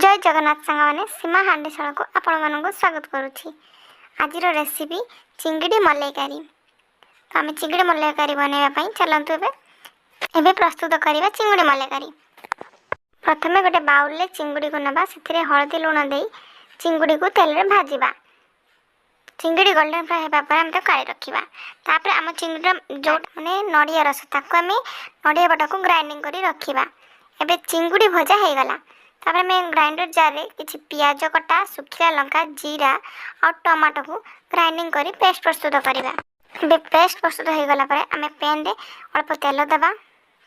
ଜୟ ଜଗନ୍ନାଥ ସାଙ୍ଗମାନେ, ସୀମା ହାଣ୍ଡିଶାଳକୁ ଆପଣମାନଙ୍କୁ ସ୍ୱାଗତ କରୁଛି। ଆଜିର ରେସିପି ଚିଙ୍ଗିଡ଼ି ମଲାଇକାରୀ। ତ ଆମେ ଚିଙ୍ଗିଡ଼ି ମଲାଇକାରୀ ବନାଇବା ପାଇଁ ଚାଲନ୍ତୁ ଏବେ ଏବେ ପ୍ରସ୍ତୁତ କରିବା ଚିଙ୍ଗୁଡ଼ି ମଲାଇକାରୀ। ପ୍ରଥମେ ଗୋଟେ ବାଉଲରେ ଚିଙ୍ଗୁଡ଼ିକୁ ନେବା। ସେଥିରେ ହଳଦୀ, ଲୁଣ ଦେଇ ଚିଙ୍ଗୁଡ଼ିକୁ ତେଲରେ ଭାଜିବା। ଚିଙ୍ଗୁଡ଼ି ଗୋଲ୍ଡେନ୍ ଫ୍ରାଏ ହେବା ପରେ ଆମେ ତାକୁ କାଢ଼ି ରଖିବା। ତାପରେ ଆମ ଚିଙ୍ଗୁଡ଼ିର ଯେଉଁ ମାନେ ନଡ଼ିଆ ରସ, ତାକୁ ଆମେ ନଡ଼ିଆ ବଟାକୁ ଗ୍ରାଇଣ୍ଡିଙ୍ଗ କରି ରଖିବା। ଏବେ ଚିଙ୍ଗୁଡ଼ି ଭଜା ହେଇଗଲା। ତାପରେ ଆମେ ଗ୍ରାଇଣ୍ଡର ଜାର୍ରେ କିଛି ପିଆଜ କଟା, ଶୁଖିଲା ଲଙ୍କା, ଜିରା ଆଉ ଟମାଟୋକୁ ଗ୍ରାଇଣ୍ଡିଙ୍ଗ କରି ପେଷ୍ଟ ପ୍ରସ୍ତୁତ କରିବା। ଏବେ ପେଷ୍ଟ ପ୍ରସ୍ତୁତ ହେଇଗଲା ପରେ ଆମେ ପ୍ୟାନ୍ରେ ଅଳ୍ପ ତେଲ ଦେବା।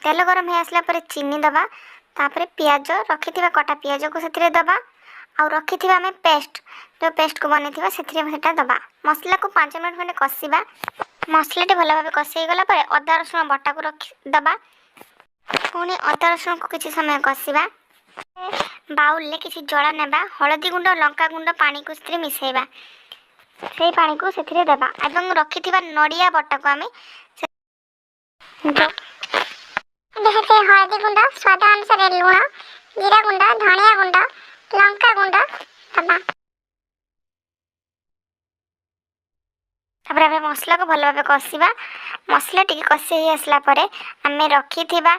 ତେଲ ଗରମ ହେଇ ଆସିଲା ପରେ ଚିନି ଦେବା। ତାପରେ ପିଆଜ, ରଖିଥିବା କଟା ପିଆଜକୁ ସେଥିରେ ଦେବା ଆଉ ରଖିଥିବା ଆମେ ପେଷ୍ଟ, ଯେଉଁ ପେଷ୍ଟକୁ ବନେଇଥିବା, ସେଥିରେ ସେଟା ଦେବା। ମସଲାକୁ 5 ମିନିଟ୍ ଖଣ୍ଡେ କଷିବା। ମସଲାଟି ଭଲ ଭାବେ କଷି ହେଇଗଲା ପରେ ଅଦା ରସୁଣ ବଟାକୁ ରଖି ଦେବା। ପୁଣି ଅଦା ରସୁଣକୁ କିଛି ସମୟ କଷିବା। ବାଉଲରେ କିଛି ଜଳ ନେବା। ହଳଦୀ ଗୁଣ୍ଡ, ଲଙ୍କା ଗୁଣ୍ଡ ପାଣିକୁ ସେଥିରେ ମିଶାଇବା। ସେଇ ପାଣିକୁ ସେଥିରେ ଦେବା ଏବଂ ରଖିଥିବା ନଡ଼ିଆ ବଟାକୁ ଆମେ ଏବେ ସେଥିରେ ହଳଦୀ ଗୁଣ୍ଡ, ସ୍ୱାଦ ଅନୁସାରେ ଲୁଣ, ଜିରା ଗୁଣ୍ଡ, ଧନିଆ ଗୁଣ୍ଡ, ଲଙ୍କା ଗୁଣ୍ଡ ଦେବା। ତାପରେ ଆମେ ମସଲାକୁ ଭଲ ଭାବେ କଷିବା। ମସଲା ଟିକେ କଷି ହେଇ ଆସିଲା ପରେ ଆମେ ରଖିଥିବା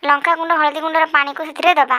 ଲଙ୍କା ଗୁଣ୍ଡ, ହଳଦୀ ଗୁଣ୍ଡର ପାଣିକୁ ସେଥିରେ ଦେବା।